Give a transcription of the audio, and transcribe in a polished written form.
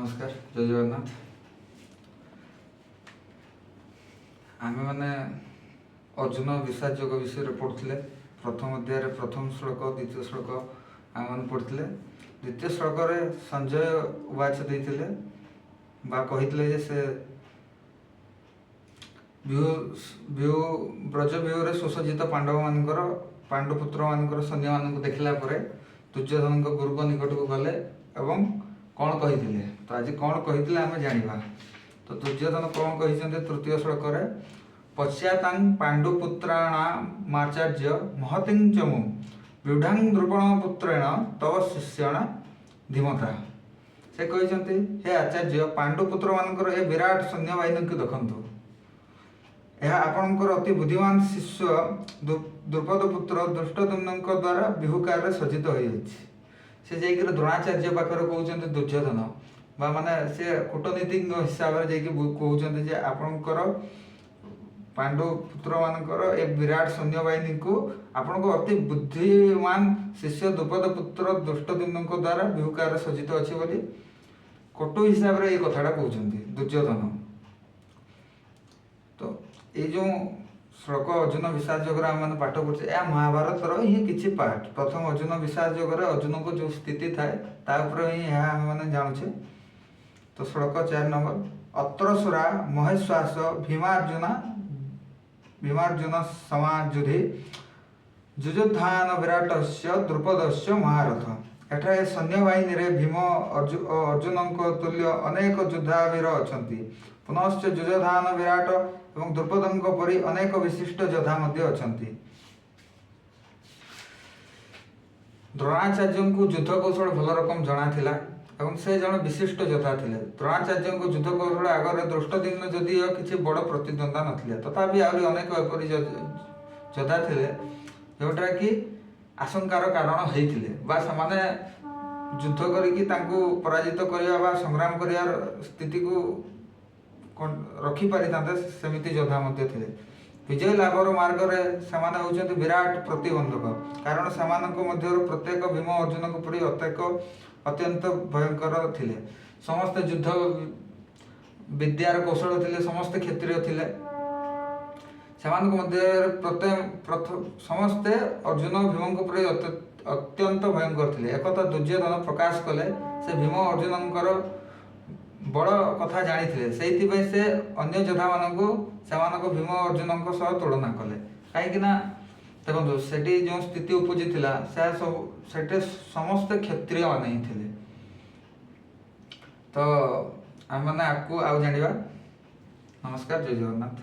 ନମସ୍କାର, ଜୟ ଜଗନ୍ନାଥ। ଆମେମାନେ ଅର୍ଜୁନ ବିଷାଦ ଯୋଗ ବିଷୟରେ ପଢ଼ୁଥିଲେ। ପ୍ରଥମ ଅଧ୍ୟାୟରେ ପ୍ରଥମ ଶ୍ଳୋକ, ଦ୍ୱିତୀୟ ଶ୍ଳୋକ ଆମେମାନେ ପଢ଼ିଥିଲେ। ଦ୍ୱିତୀୟ ଶ୍ଳୋକରେ ସଞ୍ଜୟ ଉବାଚ ଦେଇଥିଲେ ବା କହିଥିଲେ ଯେ ସେ ବ୍ୟୂହ ବ୍ୟୂହ ବ୍ରଜ ବ୍ୟୂହରେ ସୁସଜ୍ଜିତ ପାଣ୍ଡବମାନଙ୍କର, ପାଣ୍ଡୁପୁତ୍ରମାନଙ୍କର ସୈନ୍ୟମାନଙ୍କୁ ଦେଖିଲା ପରେ ଦୁର୍ଯ୍ୟୋଧନଙ୍କ ଗୁରୁଙ୍କ ନିକଟକୁ ଗଲେ ଏବଂ କ'ଣ କହିଥିଲେ। ତ ଆଜି କ'ଣ କହିଥିଲେ ଆମେ ଜାଣିବା। ତ ଦୁର୍ଯ୍ୟୋଧନ କ'ଣ କହିଛନ୍ତି ତୃତୀୟ ଶ୍ଳୋକରେ? ପଶ୍ୟାତାଂ ପାଣ୍ଡୁପୁତ୍ରାଣାମାଚାର୍ଯ୍ୟ ମହତିଂ ଚମୁ ବ୍ୟୁଢ଼ାଂ ଦ୍ରୁପଣ ପୁତ୍ରେଣ ତବ ଶିଷ୍ୟଣ ଧୀମତା। ସେ କହିଛନ୍ତି, ହେ ଆଚାର୍ଯ୍ୟ, ପାଣ୍ଡୁପୁତ୍ରମାନଙ୍କର ଏ ବିରାଟ ସୈନ୍ୟବାହିନୀକୁ ଦେଖନ୍ତୁ। ଏହା ଆପଣଙ୍କର ଅତି ବୁଦ୍ଧିମାନ ଶିଷ୍ୟ ଦ୍ରୁପଦ ପୁତ୍ର ଧୃଷ୍ଟଦ୍ୟୁମ୍ନଙ୍କ ଦ୍ୱାରା ବ୍ୟୂହକାରରେ ସଜ୍ଜିତ ହୋଇଅଛି। ସେ ଯାଇକରି ଦ୍ରୋଣାଚାର୍ଯ୍ୟ ପାଖରେ କହୁଛନ୍ତି ଦୁର୍ଯ୍ୟୋଧନ, ବା ମାନେ ସେ କୂଟନୀତିଜ୍ଞ ହିସାବରେ ଯାଇକି କହୁଛନ୍ତି ଯେ ଆପଣଙ୍କର ପାଣ୍ଡୁ ପୁତ୍ରମାନଙ୍କର ଏ ବିରାଟ ସୈନ୍ୟବାହିନୀକୁ ଆପଣଙ୍କ ଅତି ବୁଦ୍ଧିମାନ ଶିଷ୍ୟ ଦ୍ରୁପଦ ପୁତ୍ର ଧୃଷ୍ଟଦ୍ୟୁମ୍ନଙ୍କ ଦ୍ୱାରା ବ୍ୟୂହକାରରେ ସଜ୍ଜିତ ଅଛି ବୋଲି କଟୁ ହିସାବରେ ଏଇ କଥାଟା କହୁଛନ୍ତି ଦୁର୍ଯ୍ୟୋଧନ। ତ ଏଇ ଯେଉଁ ଶ୍ଳୋକ ଅର୍ଜୁନ ବିଷାଦ ଯୋଗରେ ଆମେମାନେ ପାଠ ପଢୁଛେ, ଏହା ମହାଭାରତର ହିଁ କିଛି ପାର୍ଟ। ପ୍ରଥମ ଅର୍ଜୁନ ବିଷାଦ ଯୋଗରେ ଅର୍ଜୁନଙ୍କ ଯେଉଁ ସ୍ଥିତି ଥାଏ, ତା ଉପରେ ହିଁ ଏହା ଆମେମାନେ ଜାଣୁଛେ। ତ ଶ୍ଳୋକ 4 ନମ୍ବର, ଅତ୍ର ସୁରା ମହେଶ୍ୱାସ ଭୀମାର୍ଜୁନ ସମାଯୁଧି ଯୁଯୁଧାନ ବିରାଟସ୍ୟ ଦ୍ରୁପଦସ୍ୟ ମହାରଥ। ଏଠାରେ ସୈନ୍ୟବାହିନୀରେ ଭୀମ ଓ ଅର୍ଜୁନଙ୍କ ତୁଲ୍ୟ ଅନେକ ଯୋଦ୍ଧାବୀର ଅଛନ୍ତି। ପୁନଶ୍ଚ ଯୁଯୁଧାନ, ବିରାଟ ଏବଂ ଦ୍ରୁପଦଙ୍କ ପରି ଅନେକ ବିଶିଷ୍ଟ ଯୋଦ୍ଧା ମଧ୍ୟ ଅଛନ୍ତି। ଦ୍ରୋଣାଚାର୍ଯ୍ୟଙ୍କୁ ଯୁଦ୍ଧ କୌଶଳ ଭଲ ରକମ ଜଣା ଥିଲା ଏବଂ ସେ ଜଣେ ବିଶିଷ୍ଟ ଯୋଦ୍ଧା ଥିଲେ। ଦ୍ରୋଣାଚାର୍ଯ୍ୟଙ୍କ ଯୁଦ୍ଧ କୌଶଳ ଆଗରେ ଧୃଷ୍ଟଦ୍ୟୁମ୍ନ ଯଦିଓ କିଛି ବଡ଼ ପ୍ରତିଦ୍ୱନ୍ଦ୍ୱା ନଥିଲେ, ତଥାପି ଆହୁରି ଅନେକ ଏପରି ଯୋଦ୍ଧା ଥିଲେ ଯେଉଁଟା କି ଆଶଙ୍କାର କାରଣ ହେଇଥିଲେ ବା ସେମାନେ ଯୁଦ୍ଧ କରିକି ତାଙ୍କୁ ପରାଜିତ କରିବା ବା ସଂଗ୍ରାମ କରିବାର ସ୍ଥିତିକୁ ରଖିପାରିଥାନ୍ତେ, ସେମିତି ଯୋଦ୍ଧା ମଧ୍ୟ ଥିଲେ। ବିଜୟ ଲାଭର ମାର୍ଗରେ ସେମାନେ ହେଉଛନ୍ତି ବିରାଟ ପ୍ରତିବନ୍ଧକ, କାରଣ ସେମାନଙ୍କ ମଧ୍ୟରୁ ପ୍ରତ୍ୟେକ ଭୀମ ଅର୍ଜୁନଙ୍କ ପରି ଅତ୍ୟନ୍ତ ଭୟଙ୍କର ଥିଲେ। ସମସ୍ତେ ଯୁଦ୍ଧ ବିଦ୍ୟାର କୌଶଳ ଥିଲେ, ସମସ୍ତେ କ୍ଷତ୍ରିୟ ଥିଲେ। ସେମାନଙ୍କ ମଧ୍ୟରେ ସମସ୍ତେ ଅର୍ଜୁନ ଭୀମଙ୍କ ପରି ଅତ୍ୟନ୍ତ ଭୟଙ୍କର ଥିଲେ। ଏକଥା ଦୁର୍ଯ୍ୟୋଧନ ପ୍ରକାଶ କଲେ। ସେ ଭୀମ ଅର୍ଜୁନଙ୍କର ବଡ଼ କଥା ଜାଣିଥିଲେ, ସେଇଥିପାଇଁ ସେ ଅନ୍ୟ ଯୋଦ୍ଧାମାନଙ୍କୁ ସେମାନଙ୍କ ଭୀମ ଅର୍ଜୁନଙ୍କ ସହ ତୁଳନା କଲେ। କାହିଁକି ନା ଦେଖନ୍ତୁ, ସେଠି ଯେଉଁ ସ୍ଥିତି ଉପୁଜିଥିଲା, ସେ ସବୁ ସେଠି ସମସ୍ତେ କ୍ଷତ୍ରିୟମାନେ ହିଁ ଥିଲେ। ତ ଆମେମାନେ ଆଗକୁ ଆଉ ଜାଣିବା। ନମସ୍କାର, ଜୟ ଜଗନ୍ନାଥ।